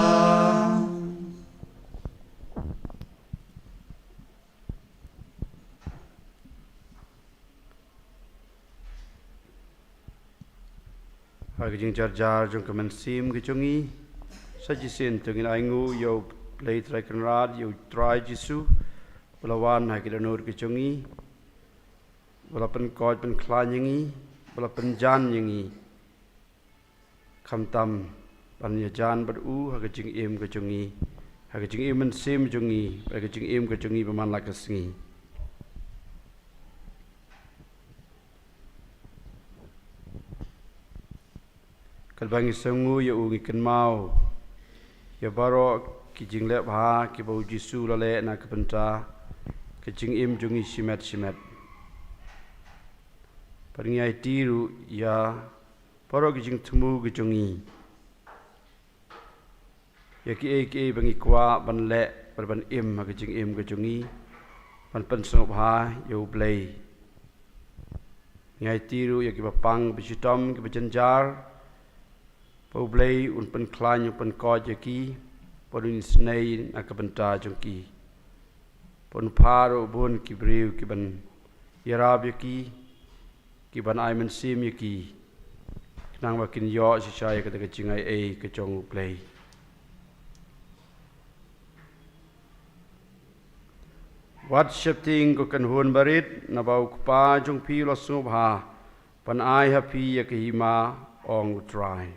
Ha ka jingjarjar jong ka mynsiem ka jong ngi, sa shisien to ngin ainguh ïa U Blei Trai Kynrad, ïa U Trai Jisu, ba la wan ha ki dohnud ka jong ngi, ba la pynkoit pynkhlaiñ ïa ngi, ba la pynjan ïa ngi. Khamtam ban ïajan bad u ha ka jingim ka jong ngi, ha ka jingim mynsiem jong ngi, ha ka jingim ka jong ngi ba man la ka sngi. Katba ngi sngewnguh ïa u, ngi kynmaw ïa baroh ki jingleh bha kiba U Jisu u la leh na ka bynta ka jingim jong ngi shimet shimet. Bad ngi aiti ruh ïa baroh ki jingthmu ki jong ngi, ïa kiei kiei ba ngi kwah ban leh bad ban im ha ka jingim ka jong ngi, ban pynsngewbha ïa U Blei. Ngi aiti ruh ïa kiba pang, kiba shitom, kiba jynjar, ba U Blei un pynkhlaiñ, un pynkoit ïa ki, ba un isynei na ka bynta jong ki. Ba un phah ruh bun ki briew kiban ïarap ïa ki, kiban ai mynsiem ïa ki, khnang ba kin ïoh shisha ïa kata ka jingai ei ka jong U Blei. Wat sheptieng, ko khun barit, naba U Kpa jong phi u la sngewbha ban ai ha phi ïa ka hima, ong U Trai.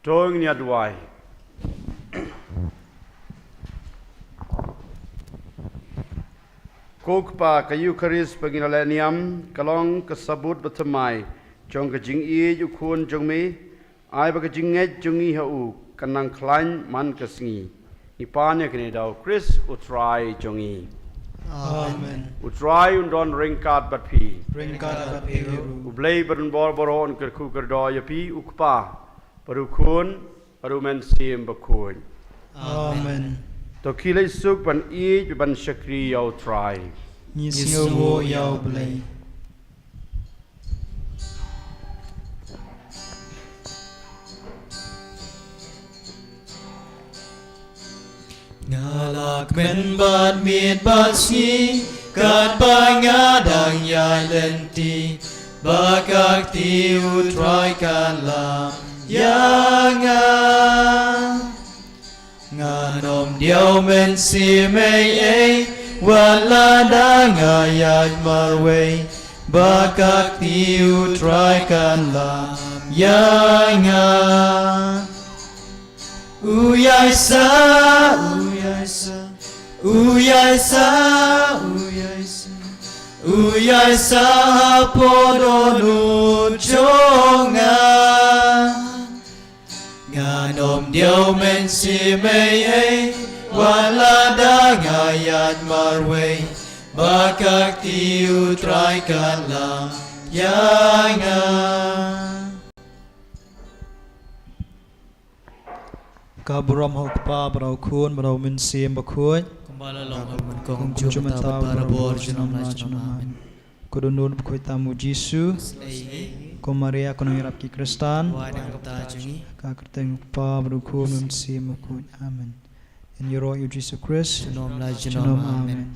To ngin ïa duwai. Ko Kpa, ka Eukharist ba ngi la leh niam ka long ka sabut bathymmai jong ka jingïeit U Khun jong me. Ai ba ka jingngeit jong ngi ha u kan nang khlaiñ man ka sngi. Ngi pan ïa kane da U Khrist U Trai jong ngi. Amen. U Trai un don ryngkat bad phi. Ryngkat bad phi ruh. U Blei badonbor baroh un kyrkhu kyrdoh ïa phi, U Kpa, bad U Khun, bad U Mynsiem Bakhuid. Amen. To khie leit suk ban ïeit, ban shakri ïa U Trai. Ngi sngewnguh ïa U Blei. Nga la kmen bad miet bad sngi, katba nga dang ïaid lynti, ba ka kti U Trai ka lam ïa nga. Ngan ym diaw mynsiem ei ei, wat lada nga ïaid marwei, ba ka kti U Trai ka lam ïa nga. U Ïaisa, U Ïaisa, U Ïaisa, U Ïaisa, U Ïaisa hapoh dohnud jong nga. Ngan ym diaw mynsiem ei ei, wat lada nga ïaid marwei, ba ka kti U Trai ka lam ïa nga. Ka burom ha U Kpa, bad ha U Khun, bad ha U Mynsiem Bakhuid. Kumba la long ha u nyngkong, kumjuh mynta, bad barabor, junom la junom. Amen. Ko dohnud bakhuid tam U Jisu. Slei ïa ngi. Ko Maria ko nongïarap ki Khristan. Duwai na ka bynta jong ngi. Ka kyrteng U Kpa, bad U Khun, bad U Mynsiem Bakhuid. Amen. Yn ïaroh ïa U Jisu Khrist. Junom la junom. Amen.